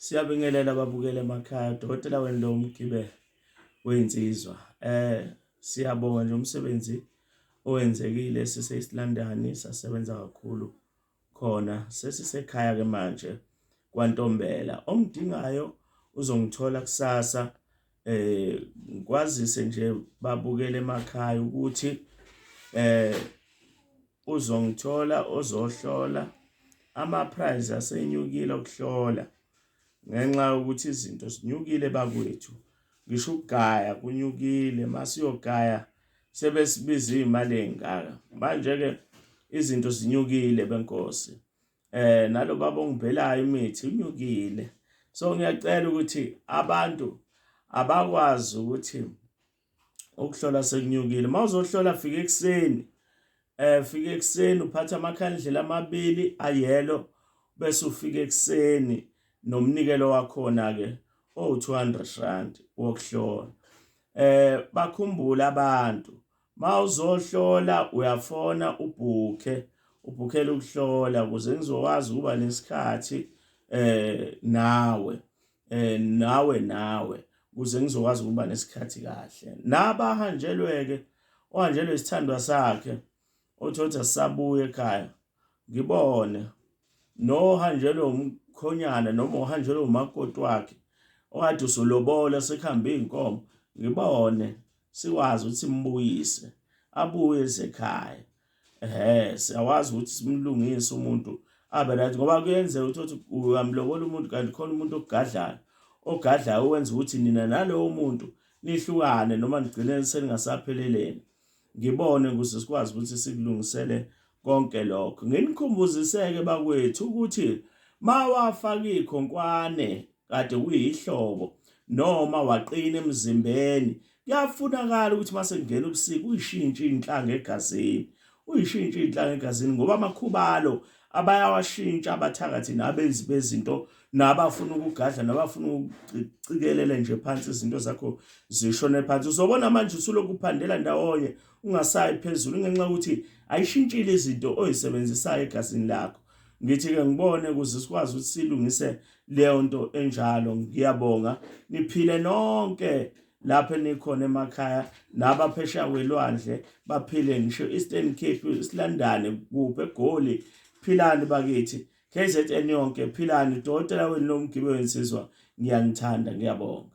Siyabingelela ababukeli emakhaya, udokotela wenu lo Mgibe weyinsizwa. Siyabonga nje umsebenzi owenzekile sise East London, sasebenza kakhulu khona. Sesisekhaya ke manje kwaNtombela. Ongidingayo uzongithola kusasa. Ngikwazise nje babukele emakhaya ukuthi uzongithola ozohlola ama-price asenyukile okuhlola ngenxa yokuthi izinto zinyukile bakwethu. Ngisho ukugaya kunyukile, masiyogaya sebesibiza iy'mali ey'ngaka. Manje-ke izinto zinyukile benkosi. Nalo baba ongibhelayo imithi unyukile. So ngiyacela ukuthi abantu abakwazi ukuthi ukuhlola sekunyukile. Uma uzohlola fika ekuseni, fika ekuseni uphathe amakhandlela amabili ayelo, bese ufika ekuseni nomnikelo wakhona ke owu-200 rand wokuhlola. Bakhumbule abantu, mawuzohlola uyafona ubhukhe, ubhukhele ukuhlola ukuze ngizokwazi ukuba nesikhathi nawe. Nawe ukuze ngizokwazi ukuba nesikhathi kahle. Nabahanjelwe-ke, ohanjelwe isithandwa sakhe othi othi asisabuye ekhaya, ngibone nohanjelwe umkhonyana noma ohanjelwe umakoti wakhe okade usulobola sekuhambe iy'nkomo, ngibone sikwazi ukuthi simbuyise abuye ezekhaya. Ehhe, siyakwazi ukuthi simlungise umuntu abe right, ngoba kuyenzeka ukuthi uthi uyamlobola umuntu kanti khona umuntu ogadlayo, ogadlayo owenza ukuthi nina nalowo muntu nihlukane noma nigcine seningasapheleleni. Ngibone ukuze sikwazi ukuthi sikulungisele konke lokho. Nginikhumbuziseke bakwethu ukuthi mawafaka ikhonkwane kade kuyihlobo noma waqina emzimbeni, kuyafunakala ukuthi mase kungena ubusika uyishintshe inhlanga egazini, uyishintshe inhlanga egazini, ngoba amakhubalo abayawashintsha abathakathi nabenzi bezinto nabafuna ukugadla nabafuna ukucikelele nje phansi izinto zakho zishone phansi. Uzobona manje usulokhu uphandela ndawonye ungasayi phezulu ngenxa yokuthi ayishintshile izinto oyisebenzisayo egazini lakho. Ngithi-ke ngibone ukuze sikwazi ukuthi silungise leyo nto enjalo. Ngiyabonga, niphile nonke lapho enikhona emakhaya nabaphesheya kwelwandle baphile, ngisho Eastern Cape, East London, kuphi eGoli, philani bakithi, KZN yonke philani. Dokotela wenu lo Mgibe wensizwa, ngiyanithanda, ngiyabonga.